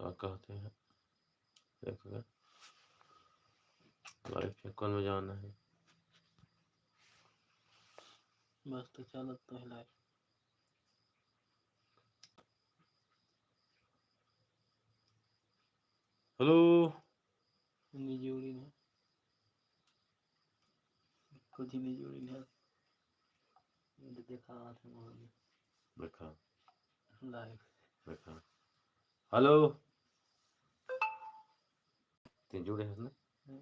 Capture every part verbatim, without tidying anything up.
का कहते हैं, देखो, लाइव फेंकन में जाना है। बस तो चलत तो है लाइव। हेलो। नहीं जुड़ी ना। कुछ नहीं जुड़ी ना। ये तो देखा हाथ में हो गया। देखा। लाइव। देखा। हेलो। ते जुड़े हस ना? हाँ।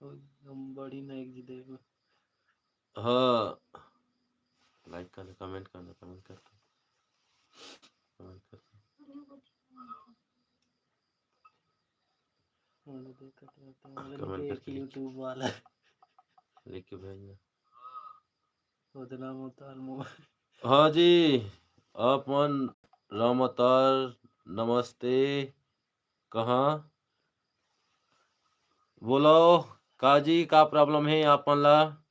वो हम बड़ी ना एक जी देखो। हाँ। लाइक कर दे, कमेंट कर दे, कमेंट कर दे। कमेंट कर दे। वाला देखत रहता हूँ, हाँ, वाला कमेंट देख करके लिख। YouTube वाला। लिख के भेजना। उतना मोताल मोबाइल। हाँ जी, आप मन राम अवतार, नमस्ते। कहाँ? बोलो, का जी, का प्रॉब्लम है आप मन ला?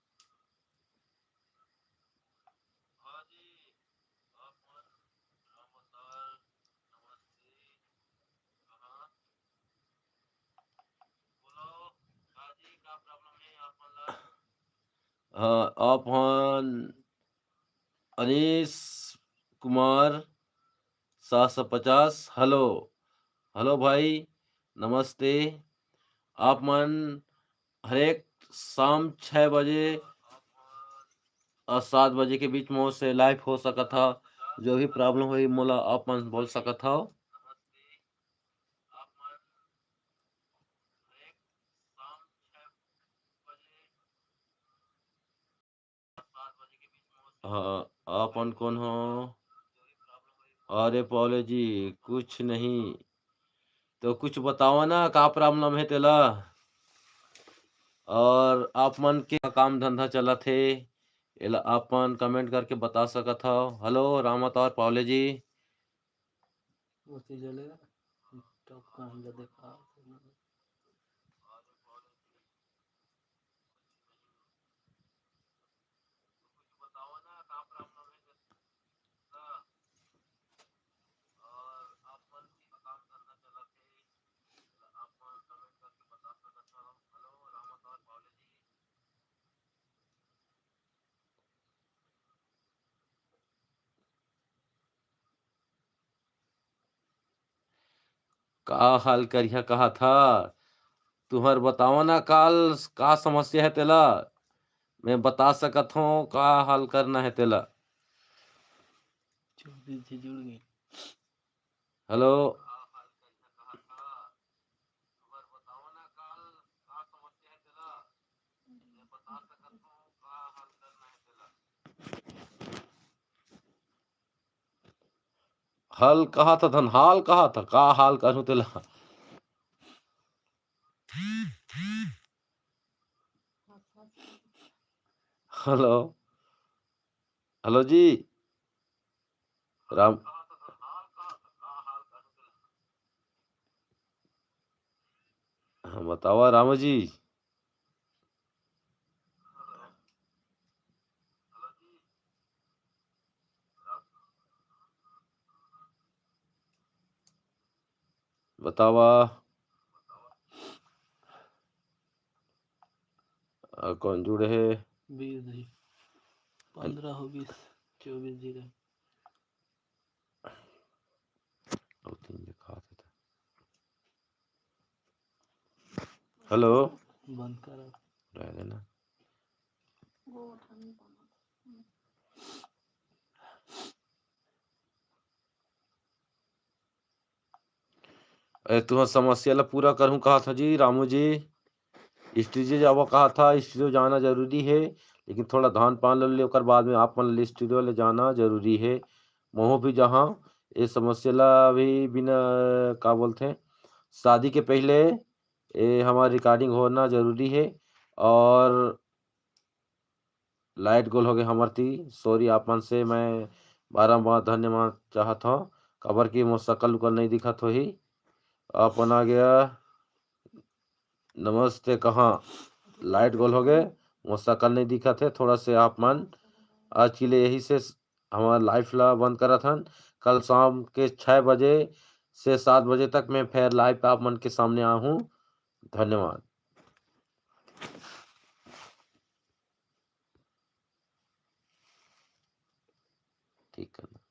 हाँ, आप हन अनीश कुमार सात सौ पचास। हेलो, हेलो भाई, नमस्ते। आप मन हरेक शाम छः बजे और सात बजे के बीच में से लाइव हो सकत हा। जो भी प्रॉब्लम होही, मोला आप मन बोल सकत हव। हाँ, अपन कौन हो? अरे पावले जी, कुछ नहीं। तो कुछ बतावा ना, का प्रॉब्लम है तेला? और आप मन के काम धंधा चलत हे, एला आप मन कमेंट करके बता सकत हव। हेलो, राम अवतार पावले जी। वो चीज ले, टॉप का हम देखा। का हाल करिहा कहा था? तुहर बतावा ना काल, का समस्या है तेला, मैं बता सकत हूँ का हल करना है तेला। चौबीस जी जुड़ गए। हेलो। हल कहा था धन, हाल कहा था, का हाल करूँ तेला? हेलो, हेलो जी, राम, हाँ, बतावा राम जी। बतावा। आ, कौन जुड़े हे? बीस जी। पंद्रह हो, बीस, चौबीस जी रहे। अब तीन दिखात हे त। हेलो। बंद कर। रह देना। अरे, तुहर समस्या ला पूरा करहूँ कहा था जी, रामू जी। स्टूडियो जावा कहा था, स्टूडियो जाना जरूरी है, लेकिन थोड़ा धान पान ले ले, ओकर बाद में आप मन ले स्टूडियो ले जाना जरूरी है। महू भी जहाँ ये समस्या ला भी बिना, का बोलते हैं, शादी के पहले ये हमार रिकॉर्डिंग होना जरूरी है। और लाइट गोल होगे हमर ती, सॉरी आप मन से, मैं बारंबार धन्यवाद चाहत हौं, काबर कि मोर सकल उकल नहीं दिखत होही। अपन आ गया, नमस्ते, कहाँ लाइट गोल होगे, मोर सकल नहीं दिखत हे, थोड़ा से आप मन आज के लिए यही से हमार लाइव ला बंद करत हन। कल शाम के छः बजे से सात बजे तक मैं फेर live पे आप मन के सामने आहूँ। धन्यवाद। ठीक है।